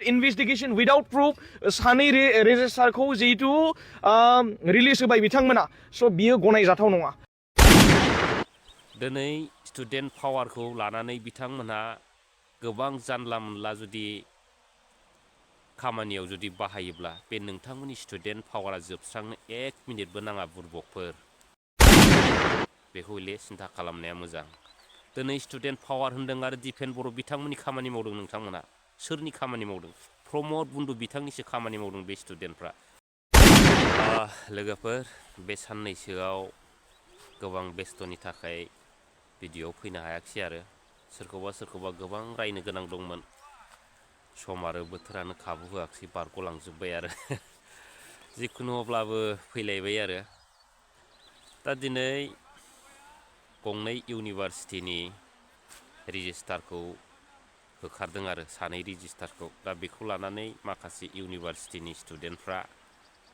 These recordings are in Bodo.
Investigation without proof सानै रेजिस्टारखौ जिहेतु रिलिज होबाय बिथांमोना स' बियो गनायजाथाव नङा। दिनै स्टुडेन्ट पावारखौ लानानै बिथांमोनहा गोबां जानला मोनला जुदि खामानियाव जुदि बाहायोब्ला बे नोंथांमोननि स्टुडेन्ट पावारा जोबस्रांनो 1 मिनिटबो नाङा बुरबकफोर। बेखौ हले सिन्था खालामनाया मोजां। दिनै स्टुडेन्ट पावार होन्दों आरो दिपेन बर' बिथांमोननि खामानि मावदों नोंथांमोना। सोरनि खामानि मावदों? प्रमद बुन्दु बिथांनिसो खामानि मावदों बे स्टुडेन्टफ्रा। लोगोफोर बे साननैसोआव गोबां बेस्थ'नि थाखाय भिडिअ'आव फैनो हायाखिसै आरो सोरखौबा गोबां रायनो गोनां दंमोन। सम आरो बोथोरानो खाबु होआखिसै बारग'लांजोब्बाय आरो जिखुनु अब्लाबो फैलायबाय आरो दा दिनै गंनै इउनिभारसिटिनि रेजिस्टारखौ होखारदों आरो सानै रेजिस्टारखौ। दा बेखौ लानानै माखासे इउनिभारसिटिनि स्टुडेन्टफ्रा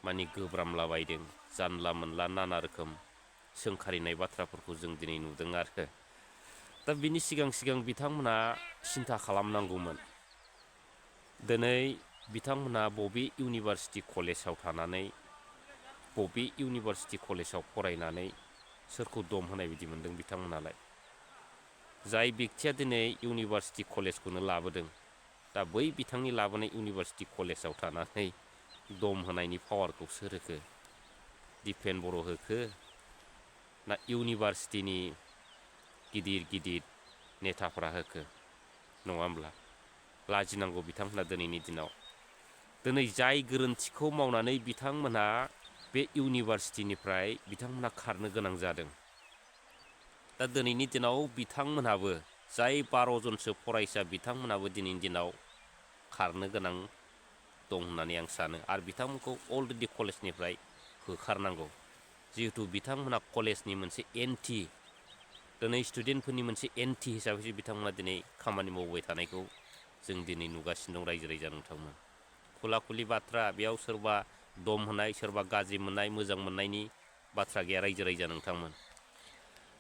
माने गोब्रामलाबायदों। जानला मोनला नाना रोखोम सोंखारिनाय बाथ्राफोरखौ जों दिनै नुदों आरो दा बिनि सिगां बिथांमोना सिन्था खालामनांगौमोन। दिनै बिथांमोना बबे इउनिभारसिटि कलेजाव थानानै बबे इउनिभारसिटि कलेजाव फरायनानै सोरखौ दम होनाय बायदि मोनदों बिथांमोनालाय? जाय बेक्तिया दिनै इउनिभारसिटि कलेजखौनो लाबोदों दा बै बिथांनि लाबोनाय इउनिभारसिटि कलेजाव थानानै दम होनायनि पावारखौ सोर होखो? दिपेन बर' होखो ना इउनिभारसिटिनि गिदिर नेताफ्रा होखो? नङा होमब्ला? लाजिनांगौ बिथांमोना दिनैनि दिनाव। दिनै जाय गोरोन्थिखौ मावनानै बिथांमोना बे इउनिभारसिटिनिफ्राय बिथांमोना खारनो गोनां जादों। दा दिनैनि दिनाव बिथांमोनहाबो जाय 12 जनसो फरायसा बिथांमोनाबो दिनैनि दिनाव खारनो गोनां दं होननानै आं सानो आरो बिथांमोनखौ अलरेडि कलेजनिफ्राय होखारनांगौ। जिहेतु बिथांमोना कलेजनि मोनसे एन्टि दिनै स्टुडेन्टफोरनि मोनसे एन्टि हिसाबैसो बिथांमोना दिनै खामानि मावबाय थानायखौ जों दिनै नुगासिनो दं रायजो नोंथांमोन। खुला-खुलि बाथ्रा बेयाव सोरबा दम होनाय सोरबा गाज्रि मोननाय मोजां मोननायनि बाथ्रा गैया रायजो नोंथांमोन।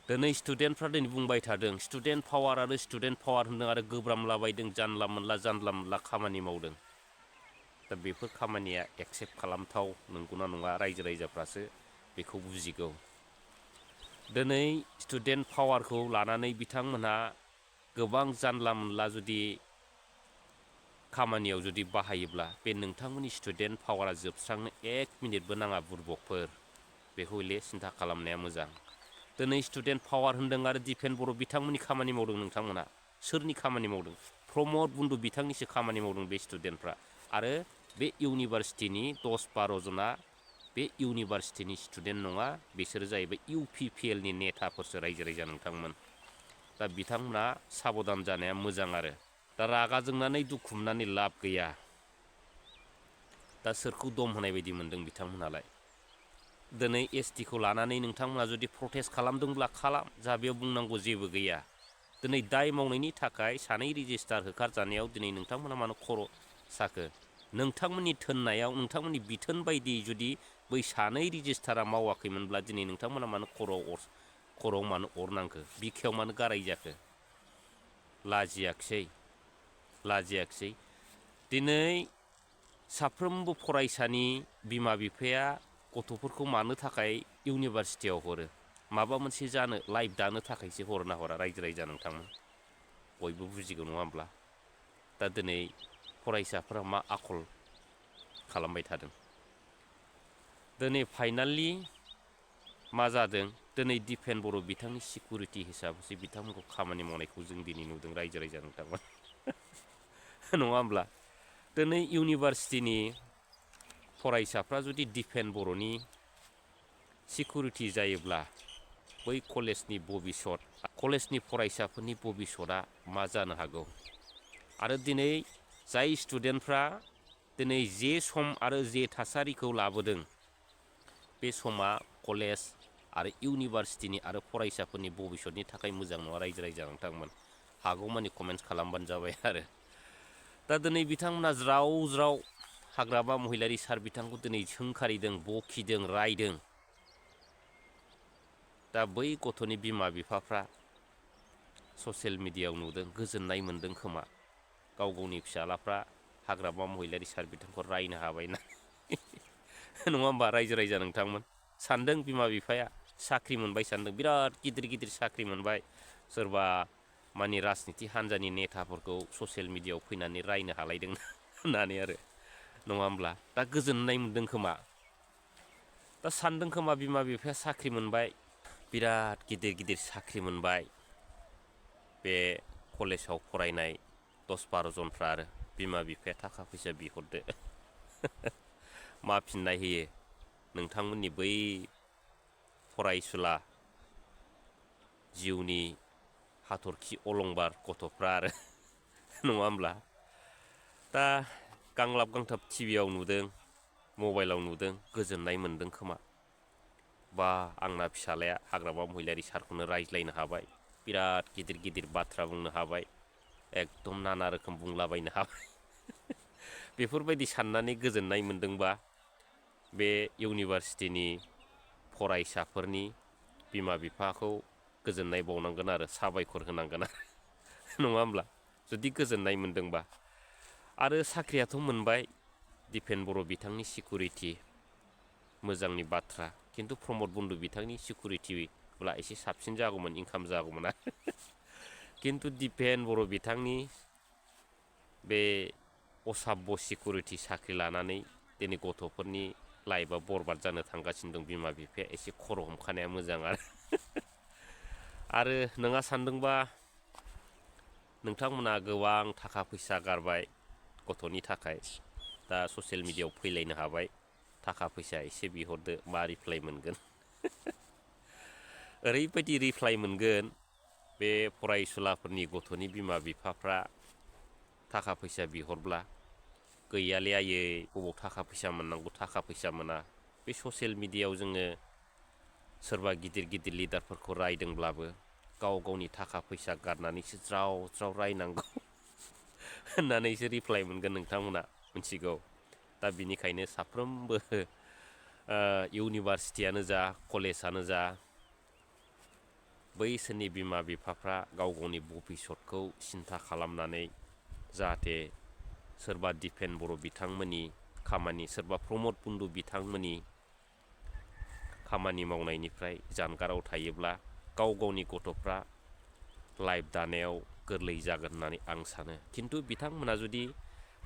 दिनै स्टुडेन्टफ्रा दिनै बुंबाय थादों स्टुडेन्ट पावार होन्दों आरो गोब्रामलाबायदों जानला मोनला खामानि मावदों। दा बेफोर खामानिया एक्सेप्ट खालामथाव नंगौना नङा रायजोफ्रासो बेखौ बुजिगौ। दिनै स्टुडेन्ट पावारखौ लानानै बिथांमोनहा गोबां जानला मोनला जुदि खामानियाव जुदि बाहायोब्ला बे नोंथांमोननि स्टुडेन्ट पावारा जोबस्रांनो 1 मिनिटबो नाङा बुरबकफोर। बेखौ हले सिन्था खालामनाया मोजां। दिनै स्टुडेन्ट पावार होन्दों आरो दिपेन बर' बिथांमोननि खामानि मावदों नोंथांमोना। सोरनि खामानि मावदों? प्रमद बुन्दु बिथांनिसो खामानि मावदों बे स्टुडेन्टफ्रा आरो बे इउनिभारसिटिनि 10-12 जना बे इउनिभारसिटिनि स्टुडेन्ट नङा बिसोरो जाहैबाय UPPLनि नेताफोरसो रायजो नोंथांमोन। दा बिथांमोना साबधान जानाया मोजां आरो दा रागा जोंनानै दुखु मोननानै लाब गैया। दा सोरखौ दम होनाय बायदि मोनदों बिथांमोनालाय? दिनै STखौ लानानै नोंथांमोना जुदि प्रटेस्ट खालामदोंब्ला खालाम जा बेयाव बुंनांगौ जेबो गैया। दिनै दाय मावनायनि थाखाय सानै रेजिस्टार होखारजानायाव दिनै नोंथांमोना मानो खर' साखो? नोंथांमोननि थोननायाव नोंथांमोननि बिथोन बायदि जुदि बै सानै रेजिस्टारा मावाखैमोनब्ला दिनै नोंथांमोना मानो खर'आव मानो अर नांखो? बिखायाव मानो गाराय जाखो? लाजियाखिसै। दिनै साफ्रोमबो फरायसानि बिमा बिफाया गथ'फोरखौ मानो थाखाय इउनिभारसिटियाव हरो? माबा मोनसे जानो लाइफ दानो थाखायसो हरना हरा रायजो नोंथांमोन? बयबो बुजिगौ नङा होमब्ला? दा दिनै फरायसाफोरा मा आखल खालामबाय थादों? दिनै फाइनालि मा जादों? दिनै दिपेन बर' बिथांनि सिकिउरिटि हिसाबैसो बिथांमोनखौ खामानि मावनायखौ जों दिनै नुदों रायजो नोंथांमोन। नङा होमब्ला? दिनै इउनिभारसिटिनि फरायसाफ्रा जुदि दिपेन बर'नि सिकिउरिटि जायोब्ला बै कलेजनि भबिसत कलेजनि फरायसाफोरनि भबिसतआ मा जानो हागौ? आरो दिनै जाय स्टुडेन्टफ्रा दिनै जे सम आरो जे थासारिखौ लाबोदों बे समा कलेज आरो इउनिभारसिटिनि आरो फरायसाफोरनि भबिसतनि थाखाय मोजां नङा रायजो नोंथांमोन। हागौमानि कमेन्ट्स खालामबानो जाबाय आरो दा दिनै बिथांमोना ज्राव हाग्रामा महिलारि सार बिथांखौ दिनै सोंखारिदों बखिदों रायदों। दा बै गथ'नि बिमा बिफाफ्रा ससियेल मिडियायाव नुदों गोजोननाय मोनदों खोमा गाव गावनि फिसालाफ्रा हाग्रामा महिलारि सार बिथांखौ रायनो हाबायना नङा होमबा रायजो राजा नोंथांमोन सानदों बिमा बिफाया साख्रि मोनबाय सानदों बिराद गिदिर गिदिर साख्रि मोनबाय सोरबा माने राजनिति हान्जानि नेताफोरखौ ससियेल मिडियाआव फैनानै रायनो हालायदों होननानै आरो नङा होमब्ला दा गोजोननाय मोनदों खोमा दा सानदों खोमा बिमा बिफाया साख्रि मोनबाय बिराद गिदिर गिदिर साख्रि मोनबाय बे कलेजाव फरायनाय 10-12 जनफ्रा आरो बिमा बिफाया थाखा फैसा बिहरदो मा फिननाय होयो नोंथांमोननि बै फरायसुला जिउनि हाथरखि अलंबार गथ'फ्रा आरो नङा होमब्ला दा गांलाब गांथाब टिभियाव नुदों मबाइलाव नुदों गोजोननाय मोनदों खोमा बा आंना फिसालाया हाग्रामा महिलारि सारखौनो रायज्लायनो हाबाय बिराद गिदिर गिदिर बाथ्रा बुंनो हाबाय एकदम नाना रोखोम बुंलाबायनो हाबाय बेफोरबायदि साननानै गोजोननाय मोनदोंबा बे इउनिभार्सिटिनि फरायसाफोरनि बिमा बिफाखौ गोजोननाय बावनांगोन आरो साबायखर होनांगोन आरो नङा होमब्ला जुदि गोजोननाय मोनदोंबा आरो साख्रियाथ' मोनबाय दिपेन बर' बिथांनि सिकिउरिटि मोजांनि बाथ्रा खिन्थु प्रमद बन्दु बिथांनि सिकिउरिटिब्ला एसे साबसिन जागौमोन इनकाम जागौमोन खिन्थु दिपेन बर' बिथांनि बे असाब्य सिकिउरिटि साख्रि लानानै दिनै गथ'फोरनि लाइफआ बरबाद जानो थांगासिनो दं बिमा बिफाया एसे खर' हमखानाया मोजां आरो नोंहा सानदोंबा नोंथांमोना गोबां थाखा फैसा गारबाय गथ'नि थाखाय दा ससियेल मिडियाआव फैलायनो हाबाय थाखा फैसा एसे बिहरदो मा रिप्लाइ मोनगोन ओरैबायदि रिप्लाइ मोनगोन बे फरायसुलाफोरनि गथ'नि बिमा बिफाफ्रा थाखा फैसा बिहरब्ला गैयालै आयै बबाव थाखा फैसा मोननांगौ थाखा फैसा मोना बे ससियेल मिडियाआव जोङो सोरबा गिदिर गिदिर लिडारफोरखौ रायदोंब्लाबो गाव गावनि थाखा फैसा गारनानैसो ज्राव ज्राव रायनांगौ होननानैसो रिप्लाइ मोनगोन नोंथांमोना मिथिगौ दा बिनिखायनो साफ्रोमबो इउनिभार्सिटियानो जा कलेजानो जा बैसोरनि बिमा बिफाफ्रा गाव गावनि भबिसतखौ सिन्था खालामनानै जाहाथे सोरबा दिपेन बर' बिथांमोननि खामानि सोरबा प्रमद बन्दु बिथांमोननि खामानि मावनायनिफ्राय जानगाराव थायोब्ला गाव गावनि गथ'फ्रा लाइफ दानायाव गोरलै जागोन होननानै आं सानो खिन्थु बिथांमोना जुदि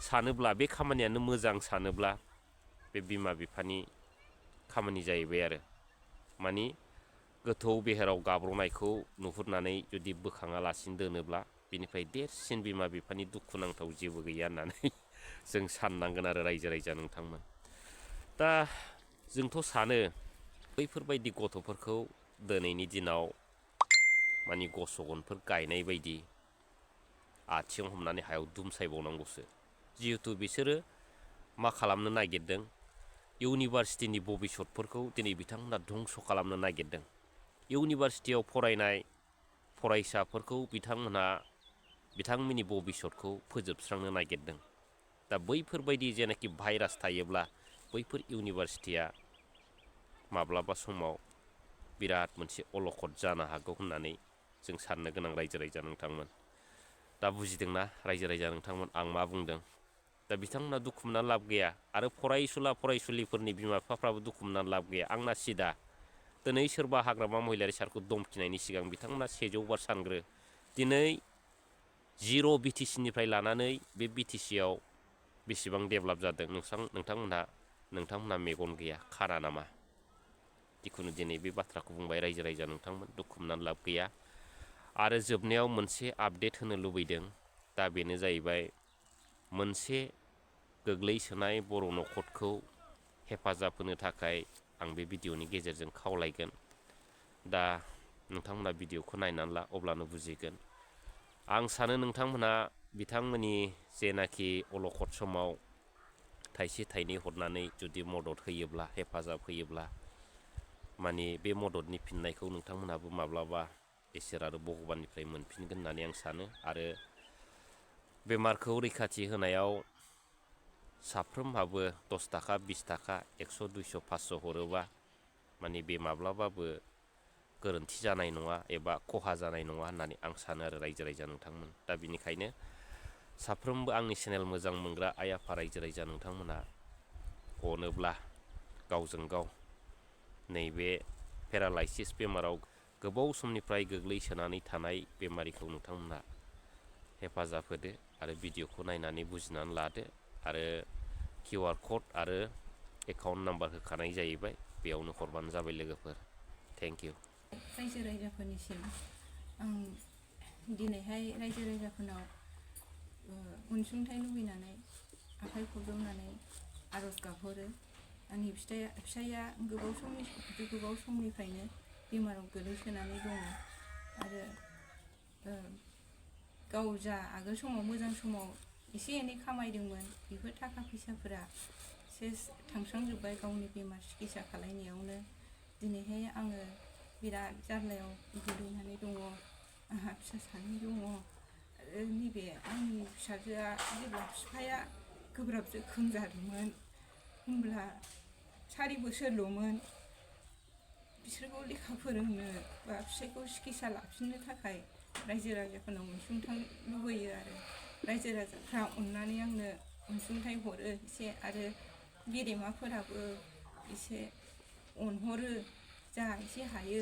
सानोब्ला बे खामानियानो मोजां सानोब्ला बे बिमा बिफानि खामानि जाहैबाय आरो मानि गोथौ बेहेराव गाब्र'नायखौ नुहुरनानै जुदि बोखाङालासिनो दोनोब्ला बिनिफ्राय देरसिन बिमा बिफानि दुखुनांथाव जेबो गैया होननानै जों साननांगोन आरो रायजो राजा नोंथांमोन दा जोंथ' सानो बैफोरबायदि गथ'फोरखौ दिनैनि दिनाव मानि गसगनफोर गायनाय बायदि आथिं हमनानै हायाव दुमसायबावनांगौसो जिहेथु बिसोरो मा खालामनो नागिरदों इउनिभार्सिटिनि भबिसतफोरखौ दिनै बिथांमोना धंस' खालामनो नागिरदों इउनिभार्सिटियाव फरायनाय फरायसाफोरखौ बिथांमोननि भबिसतखौ फोजोबस्रांनो नागिरदों दा बैफोरबायदि जेनाखि भाइरास थायोब्ला बैफोर इउनिभार्सिटिया माब्लाबा समाव बिराद मोनसे अलखद जानो हागौ होननानै जों साननो गोनां रायजो राजा नोंथांमोन दा बुजिदोंना रायजो राजा नोंथांमोन आं मा बुंदों दा बिथांमोना दुखु मोननानै लाब गैया आरो फरायसुला फरायसुलिफोरनि बिमा बिफाफ्राबो दुखु मोननानै लाब गैया आंना सिदा दिनै सोरबा हाग्रामा महिलारि सारखौ दमखिनायनि सिगां बिथांमोना 100 बार सानग्रो दिनै 0 BTCनिफ्राय लानानै बे BTCआव बेसेबां डेभेलप जादों नोंथांमोनहा मेगन गैया खाना नामा जिखुनु दिनै बे बाथ्राखौ बुंबाय रायजो राजा नोंथांमोन दुखु मोननानै लाब गैया आरो जोबनायाव मोनसे आपडेट होनो लुबैदों दा बेनो जाहैबाय मोनसे गोग्लैसोनाय बर' न'खरखौ हेफाजाब होनो थाखाय आं बे भिडिअनि गेजेरजों खावलायगोन दा नोंथांमोना भिडिअखौ नायनानै ला अब्लानो बुजिगोन आं सानो नोंथांमोना बिथांमोननि जेनाखि अलखद समाव थाइसे थाइनै हरनानै जुदि मदद होयोब्ला हेफाजाब होयोब्ला माने बे मददनि फिननायखौ नोंथांमोनहाबो माब्लाबा इसोर आरो भगबाननिफ्राय मोनफिनगोन होननानै आं सानो आरो बेमारखौ रैखाथि होनायाव साफ्रोमहाबो 10 थाखा 20 थाखा 100 200 500 हरोबा माने बे माब्लाबाबो गोरोन्थि जानाय नङा एबा खहा जानाय नङा होननानै आं सानो आरो रायजो राजा नोंथांमोन दा बिनिखायनो साफ्रोमबो आंनि चेनेल मोजां मोनग्रा आइ आफा रायजो राजा नोंथांमोना अनोब्ला गावजों गाव नैबे पेरालाइसिस बेमाराव गोबाव समनिफ्राय गोग्लैसोनानै थानाय बेमारिखौ नोंथांमोना हेफाजाब होदो आरो भिडिअखौ नायनानै बुजिनानै लादो आरो QR कड आरो एकाउन्ट नाम्बार होखानाय जाहैबाय बेयावनो हरबानो जाबाय लोगोफोर थेंक इउ रायजो राजाफोरनिसिम आं दिनैहाय रायजो राजाफोरनाव अनसुंथाइ लुबैनानै आखाइ खबजबनानै आरज गाबहरो आंनि फिसाया गोबाव समनिफ्रायनो बेमाराव गोलैसोनानै दङ आरो गाव जा आगोल समाव मोजां समाव एसे एनै खामायदोंमोन बेफोर थाखा फैसाफोरा सेस थांस्रांजोब्बाय गावनि बेमार सिकित्सा खालायनायावनो दिनैहाय आङो बिराद जार्लायाव गोलैनानै दङ आंहा फिसा सानै दङ नैबे आंनि फिसाजोआ जेब्ला बिफाया गोब्राब जोखोम जादोंमोन होमब्ला 4 बोसोरल'मोन बिसोरखौ लेखा फोरोंनो बा फिसायखौ सिकित्सा लाफिननो थाखाय रायजो राजाफोरनाव अनसुंथाइ लुबैयो आरो रायजो राजाफ्रा अननानै आंनो अनसुंथाइ हरो एसे आरो गेदेमाफोराबो एसे अनहरो जा एसे हायो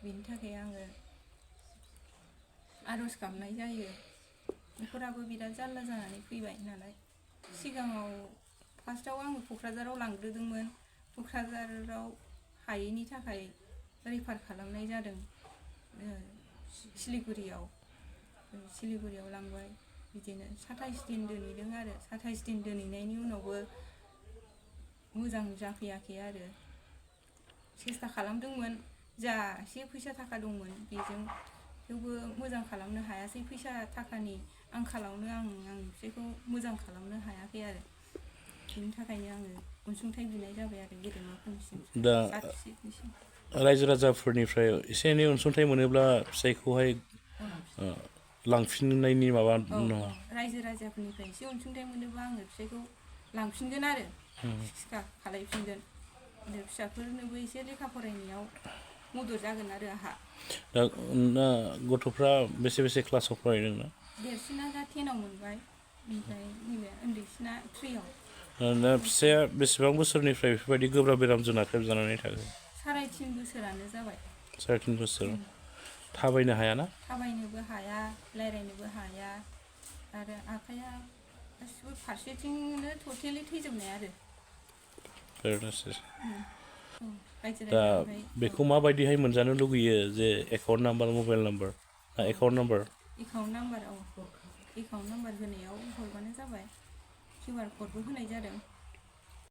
बेनि थाखाय आङो आरज गाबनाय जायो न'खराबो बिराद जारला जानानै फैबाय नालाय सिगाङाव फार्स्टआव आङो क'क्राझाराव लांग्रोदोंमोन क'क्राझाराव हायैनि थाखाय रेफार खालामनाय जादों सिलिगुरियाव लांबाय बिदिनो 27 दिन दोनहैदों आरो 27 दिन दोनहैनायनि उनावबो मोजां जाफैयाखै आरो सेस्था खालामदोंमोन जा एसे फैसा थाखा दंमोन बेजों थेवबो मोजां खालामनो हायासै फैसा थाखानि आंखालावनो आंनि फिसायखौ मोजां खालामनो हायाखै आरो बेनि थाखायनो आङो अनसुंथाइ बिनाय जाबाय आरो गेदेमाफोरनिसिम दा रायजो राजाफोरनिफ्राय एसे एनै अनसुंथाइ मोनोब्ला फिसायखौहाय लांफिननायनि माबा रायजो राजाफोरनिफ्राय एसे अनसुंथाइ मोनोबा आङो फिसायखौ लांफिनगोन आरो सिकित्सा खालायफिनगोन फिसाफोरनोबो एसे लेखा फरायनायाव मदद जागोन आरो आंहा दा गथ'फ्रा बेसे क्लासाव फरायदों ना देरसिना दा 10आव मोनबाय ओमफ्राय नैबे उन्दैसिना 3आव दा फिसाया बेसेबां बोसोरनिफ्राय बेफोरबायदि गोब्राब बेरामजों नाख्रेबजानानै थागोन 3.5 बोसोरानो जाबाय 3.5 बोसोर थाबायनो हायाना थाबायनोबो हाया रायज्लायनोबो हाया आरो आखाइया गासिबो फारसेथिंनो टटेलि थैजोबनाय आरो दा बेखौ माबायदिहाय मोनजानो लुगैयो जे account number mobile number account number account number होनायाव हरबानो जाबाय QR क'डबो होनाय जादों